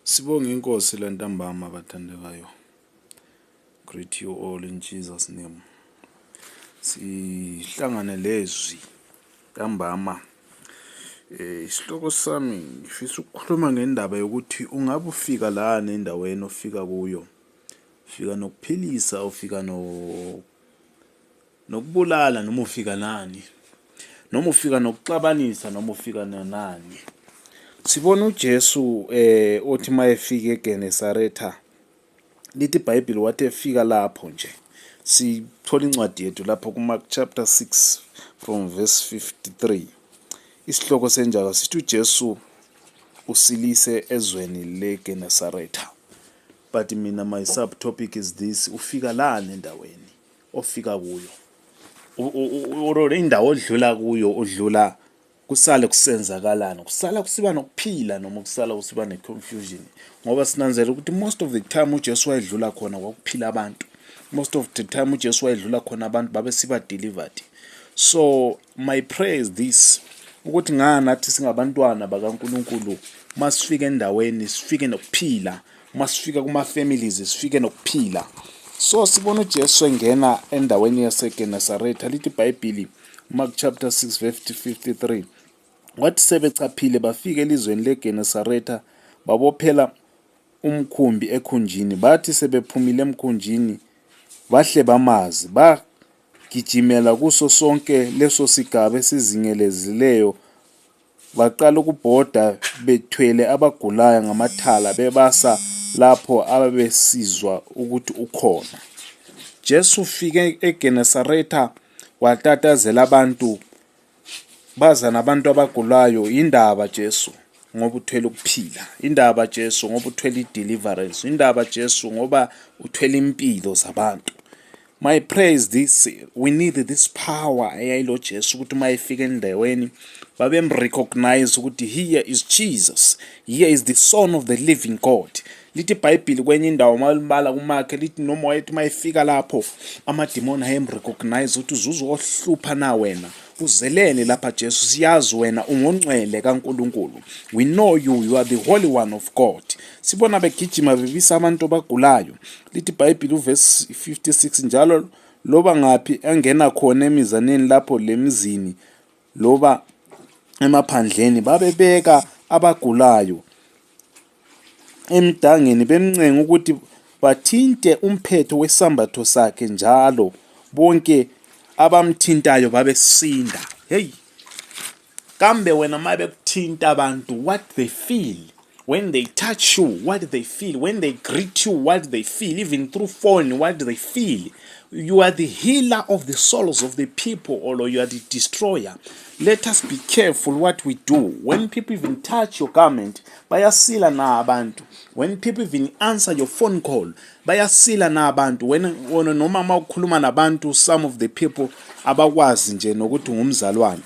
Sibonge iNkosi lantambama bathandekayo. Greet you all in Jesus name. Sihlangane lezwi ntambama. Eh isihloko sami ngifisa ukukhuluma ngendaba yokuthi ungabe ufika lana endaweni ofika kuyo. Ufika nokuphilisa, ufika no nokubulala noma ufika nani noma ufika nokuxabanisa noma ufika nani. Sibona uJesu eh othi mayefika eGenesaretha, lithi iBhayibheli wathi efika lapho nje, sithola incwadi yethu lapho kuMark chapter 6 from verse 53. Isihloko senjalo sithi uJesu usilise ezweni leGenesaretha, but mina my subtopic is this: ufika lana endaweni ofika kuyo or indawo odlula kuyo, udlula kusale kusenzakalani, kusala kusiba nokuphila noma kusala kusiba ne-confusion? Ngoba sinanzela ukuthi most of the time uJesu wayedlula khona kwakuphila abantu, most of the time uJesu wayedlula khona abantu babesiba delivered. So my prayer is this, ukuthi nga nathi singabantwana bakaNkulunkulu, masifika endaweni sifike nokuphila, masifika kuma-families sifike nokuphila. So sibona uJesu engena endaweni yaseGenesaretha. Lithi iBhayibhili, Mark chapter 6 verse 53, wathi sebechaphile bafika elizweni leGenesaretha, babophela umkhumbi ekhunjini. Bathi sebephumile emkhunjini bahle bamazi. Bagijimela kuso sonke leso sigaba esizingelezileyo, baqala ukubhoda bethwele abagulayo ngamathala bebasa lapho ababesizwa ukuthi ukhona. Jesu ufike eGenesaretha, watatazela abantu, baza nabantu abagulayo. Indaba Jesu ngoba uthwele ukuphila, indaba Jesu ngoba uthwele i-deliverance, indaba Jesu ngoba uthwele impilo zabantu. My prayer is this: we need this power eyayilo Jesu, ukuthi uma efika endaweni babemrecognize ukuthi here is Jesus, here is the Son of the living God. Lithi iBhayibheli kwenye indawo malibala kumakhe, lithi noma wayethi uma efika lapho amadimoni ayemrecognize ukuthi uzuzohlupha na wena, uzeleni lapha Jesu? Siyazi wena ungongcwele kaNkulunkulu. We know you, you are the Holy One of God. Sibona begijima bebisa abantu abagulayo. Lithi iBhayibheli uvesi 56, njalo loba ngaphi engena khona emizaneni lapho lemizini loba emaphandleni, babebeka abagulayo emidangeni bemncenga ukuthi bathinte umphetho wesambatho sakhe, njalo bonke abamthintayo babesinda. Hey, kambe wena ma bekuthinta abantu, what they feel when they touch you, what they feel when they greet you, what they feel even through phone, what they feel? You are the healer of the souls of the people or you are the destroyer? Let us be careful what we do. When people even touch your garment, bayasila na abantu? When people even answer your phone call, bayasila na abantu? When wona noma uma ukhuluma nabantu, some of the people abakwazi nje nokuthi ungumzalwane,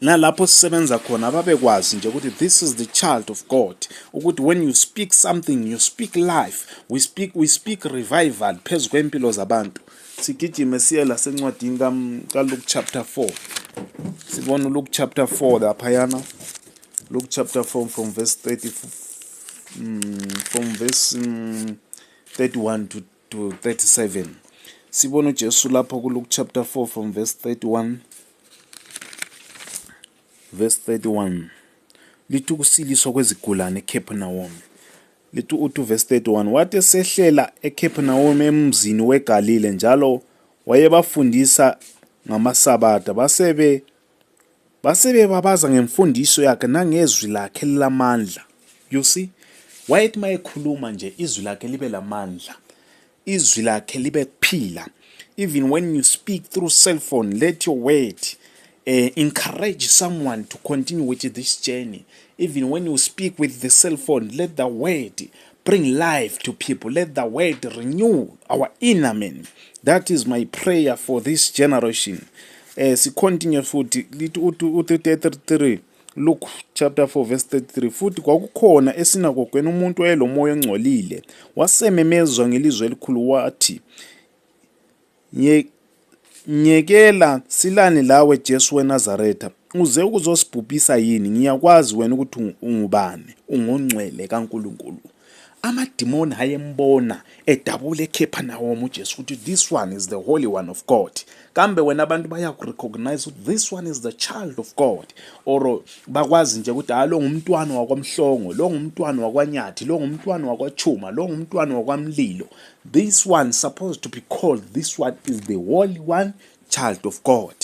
nalapho sisebenza khona babekwazi nje ukuthi this is the child of God, ukuthi when you speak something, you speak life. We speak revival phezu kwempilo zabantu. Sigijime siye lasencwadini kaLuke chapter 4. Sibona uLuke chapter 4 laphayana, Luke chapter 4 from verse 30, from verse 31 to 37. Sibona uJesu lapho kuLuke chapter 4 from verse 31. Verse 31 lithi ukusiliswa kwezigulane eCapernaum. Lithi uthi verse 31, wathi esehlela eCapernaum emzini weGalile, njalo wayebafundisa ngamaSabatha, basebebabaza ngemfundiso yakhe nangezwi lakhe lamandla. You see, wayethi mayekhuluma nje izwi lakhe libe lamandla, izwi lakhe libe kuphila. Even when you speak through cell phone, let your word encourage someone to continue with this journey. Even when you speak with the cell phone, let the word bring life to people, let the word renew our inner man. That is my prayer for this generation. Sicontinue futhi. Lithi uthi 33, Luke chapter 4 verse 33, futhi kwakukhona esinagogweni umuntu owayelomoya ongcolile, wasememezwa ngelizwi elikhulu wathi, "Nyekela, silani lawe Jesu weNazaretha? Uze ukuzosibhubhisa yini? Ngiyakwazi wena ukuthi ungubani." ungongcwele kaNkulunkulu. Amadimoni ayembona edabula eKhephanawoma uJesu ukuthi this one is the holy one of God. Kambe wena abantu bayakurecognize ukuthi this one is the child of God, or bakwazi nje ukuthi hayi, lo ngumntwana wakwaMhlongo, lo ngumntwana wakwaNyathi, lo ngumntwana wakwaChuma, lo ngumntwana wakwaMlilo. This one supposed to be called, this one is the holy one, child of God.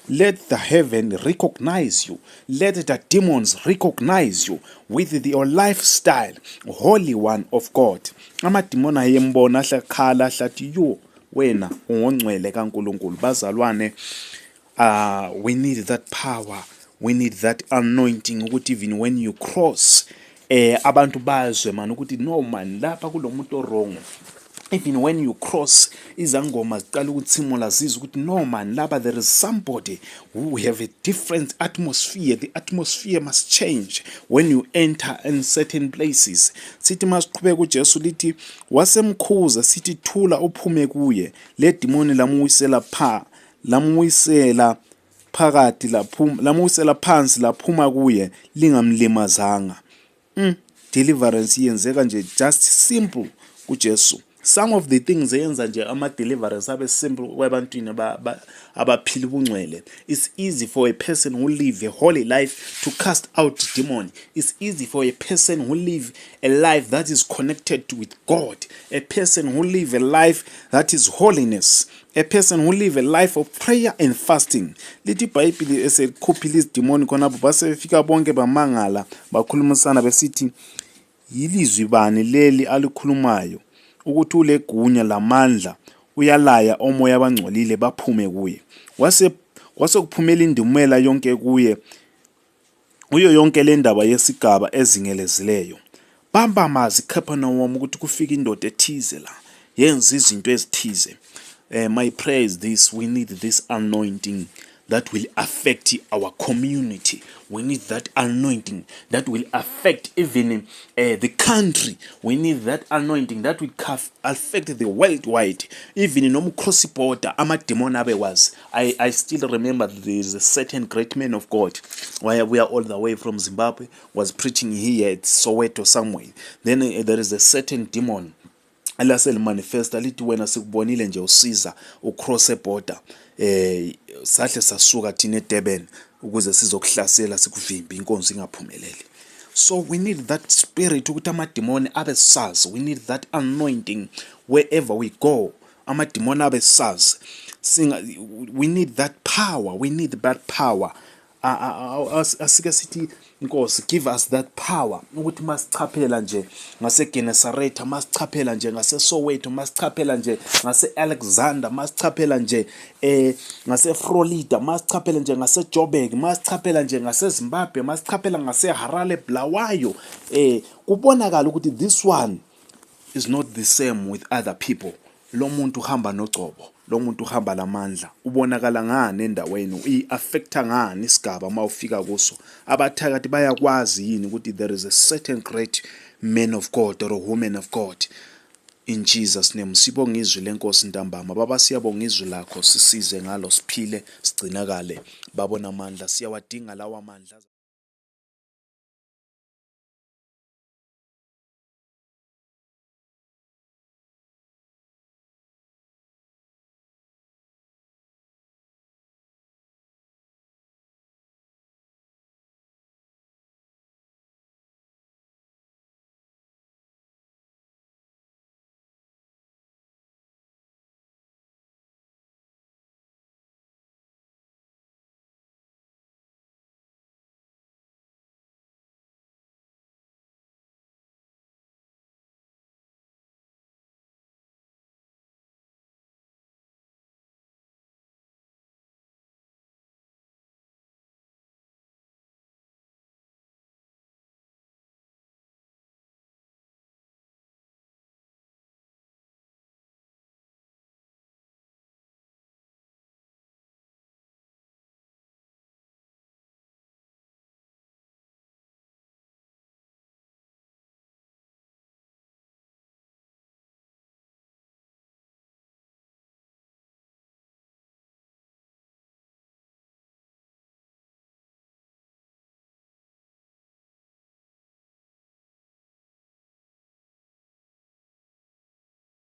Let the heaven recognize you. Let the demons recognize you with your lifestyle, holy one of God. Amadimoni ayembona ahlakhala ahlathi, yo, wena ungongcwele kaNkulunkulu. Bazalwane, we need that power. We need that anointing ukuthi even when you cross, abantu bazwe man ukuthi no man, lapha kulomuntu owrong. Even when you cross, izangoma ziqala ukuthimula, zizwe ukuthi no man, lapha there is somebody who have a different atmosphere. The atmosphere must change when you enter in certain places. Sithi masiqhubeka, uJesu lithi wasemkhuza sithi, "Thula, uphume kuye." Le demoni lamuwisela pha lamuwisela phakathi, laphuma, lamuwisela phansi, laphuma kuye lingamlimazanga. Deliverance yenzeka nje just simple kuJesu. Some of the things eyenza nje ama deliverance abe simple kwebantwini abaphila ubungcwele. It's easy for a person who live a holy life to cast out demon. It's easy for a person who live a life that is connected with God, a person who live a life that is holiness, a person who live a life of prayer and fasting. Lithi iBhayibhili esekhuphile izidimoni khonapho, basebefika bonke bamangala, bakhulumisana besithi, "Yilizwi bani leli alikhulumayo ukuthi ulegunya lamandla, uyalaya omoya abangcolile baphume kuye?" Kwase kuphumela indumela yonke kuye kuyo yonke le ndaba yesigaba ezingelezileyo. Bambamazi Capernaum ukuthi kufika indoda ethize la, yenza izinto ezithize. My prayer is this: we need this anointing that will affect our community. We need that anointing that will affect even the country. We need that anointing that will affect the worldwide, even noma cross border, amademon abekwazi. I still remember there is a certain great man of God wayebuya all the way from Zimbabwe, was preaching here at Soweto somewhere. Then there is a certain demon elaselimanifesta lithi, "Wena sikubonile nje usiza ucross border, sahle sasuka thina eDurban ukuze sizokuhlasela, sikuvimbe inkonzo ingaphumeleli." So we need that spirit ukuthi amadimoni abe sazi. We need that anointing wherever we go, amadimoni abe sazi. Singa we need that power, we need that power. Asike sithi, "Nkosi, give us that power," ukuthi masichaphela nje ngaseGenesaretha, masichaphela nje ngaseSoweto, masichaphela nje ngase-Alexander, masichaphela nje ngaseFlorida, masichaphela nje ngaseJoburg, masichaphela nje ngaseZimbabwe, masichaphela ngaseHarare, Bulawayo, kubonakala ukuthi this one is not the same with other people. Lo muntu uhamba nogcobo, lo muntu uhamba lamandla. Ubonakala ngani endaweni? I-affecta ngani isigaba uma ufika kuso? Abathakathi bayakwazi yini ukuthi there is a certain great man of God or a woman of God? In Jesus' name, sibonga izwi lenkosi ntambama. Baba, siyabonga izwi lakho, sisize ngalo, siphile, sigcinakale. Babona amandla, siyawadinga lawa mandla.